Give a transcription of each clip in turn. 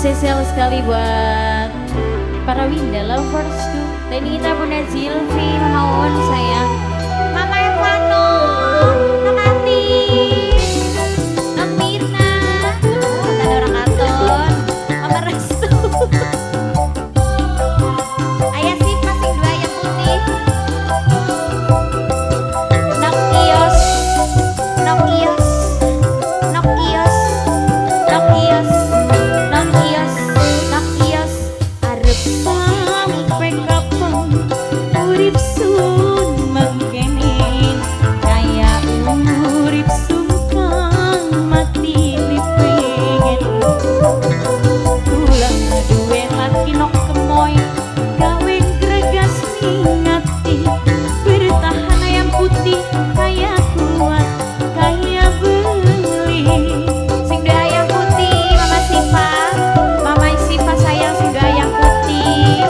Spesial sekali buat para Winda Lovers tuh. Tenita Bunda Zilvi, Mama Uun sayang, Mama Evano, Nokati, Nok Mirna, oh, ada orang kantor, Mama Restu, Ayah Siva sing dua ayam putih, Nok Ios, Nok Ios, Nok Ios, Nok Ios, Nok Ios, Nok Ios, Arep sampe kapan urip sun mengkene, kaya urip sungkan mati pengen. Kula duwe laki nok kemoy, gawe gregas ning ati, bertahan ayam putih kaya kuat kaya beli. Sing dua ayam putih, Mama Siva, Mama Siva sayang sing dua ayam putih.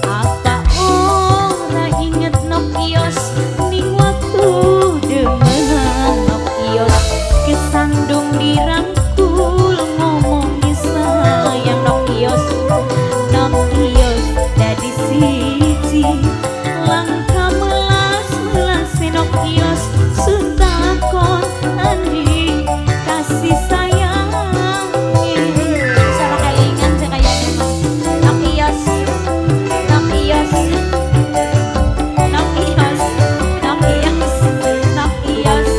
Apa ora inget nok kios ning waktu demen, nok kios kesandung dirangkul ngomongi sayang, nok kios, nok kios dadi siji langkah melas melas nok kios sun takon endi kasih sayang. Suara kelingan sih kayaknya mah. Nok Ios, Nok Ios, Nok Ios, Nok Ios, Nok Ios,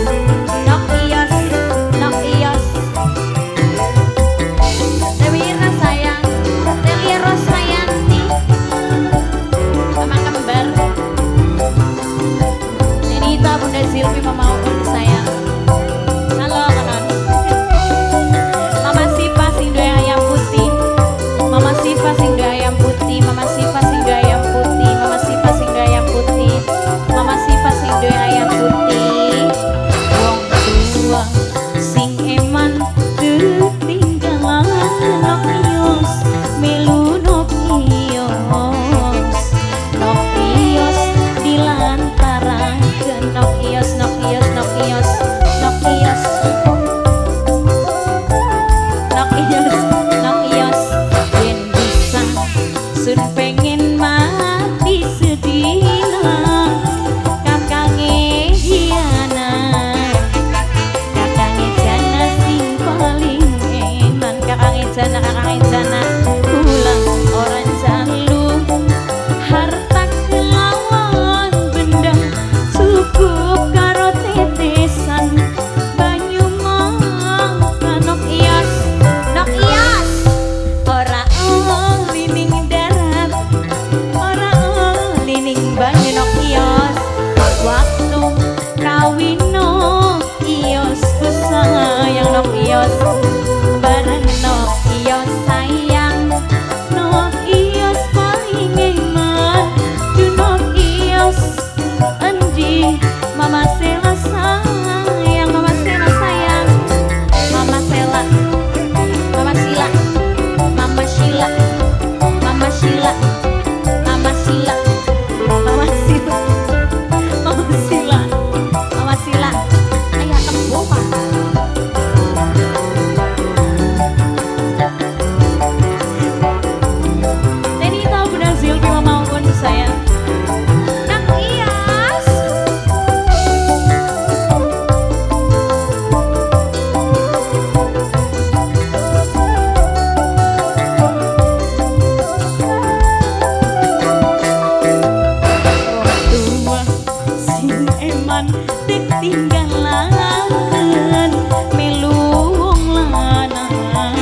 Nok Ios, Nok Ios. Dewi Irna sayang, Dewi Rosmayanti, Mama kembar, Nenita Bunda Zilvi, Mama Uun sayang. Halo kanan. Mama Siva sing duwe ayam putih, Mama Siva sing duwe ayam putih, Mama Siva sing duwe ayam putih, Mama Siva sing duwe ayam putih, Mama Siva sing duwe ayam putih. Wong tua sing eman ketinggalan nok ios, melu nok ios, nok ios dilantaraken nok ios, nok ios, nok ios, nok ios, nok ios, nok ios yen bisa sun pengen mati sedina, kakange Diana, kakange Jana sing paling eman, Kakange Jana, kakange Jana. Kula ora njaluk harta kelawan benda, cukup karo tetesan banyu mata nok Ios, Nok Ios. Ora oli ning darat, ora oli ning banyu nok Ios, waktu kawin nok ios ku sayang nok ios, bareng nok Ios sayang. Nok ios paling eman, du nok ios endi Mama Sela sayang, Mama Sela sayang, Mama Sela, Mama Sila, Mama Sheila, Mama Sheila, Mama Sheila, Mama Sila, Mama Sila. Mama Sila. Ayah kebo pak. Nenita Bunda Zilvi, Mama Uun sayang. Nak Ios. Wong tua sing eman dek tinggalan melu wong lanang,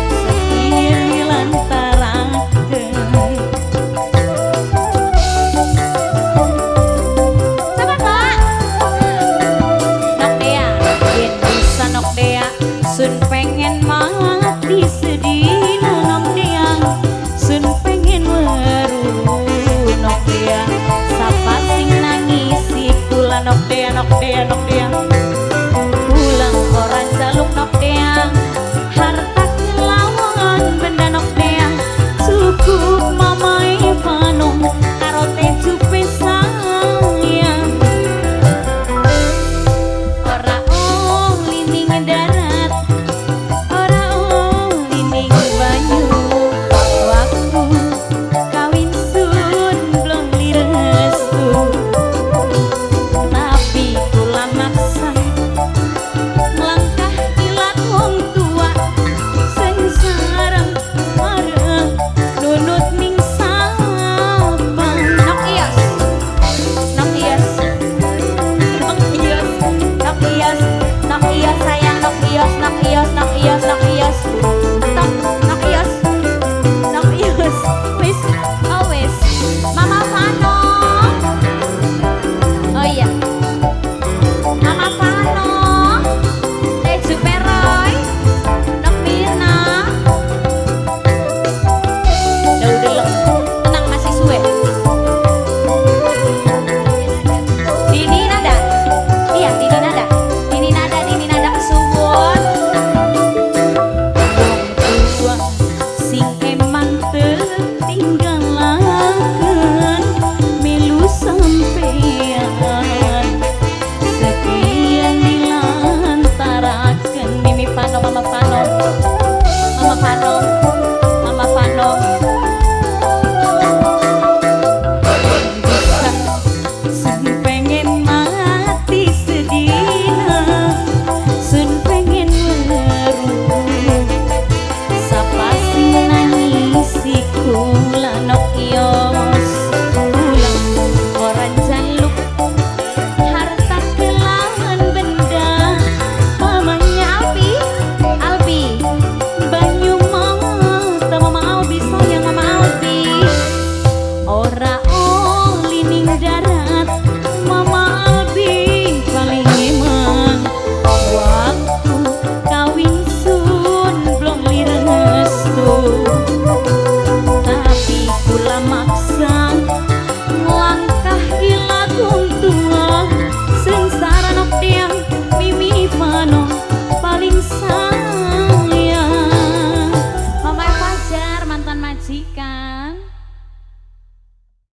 setia dilantaraken. Siapa kak? Nok Dea. Yen bisa nok Dea sun pengen mati sedina nok Dea, sun pengen weru nok Dea, sapa sing nangisi kula nok Dea, nok Dea, nok Dea.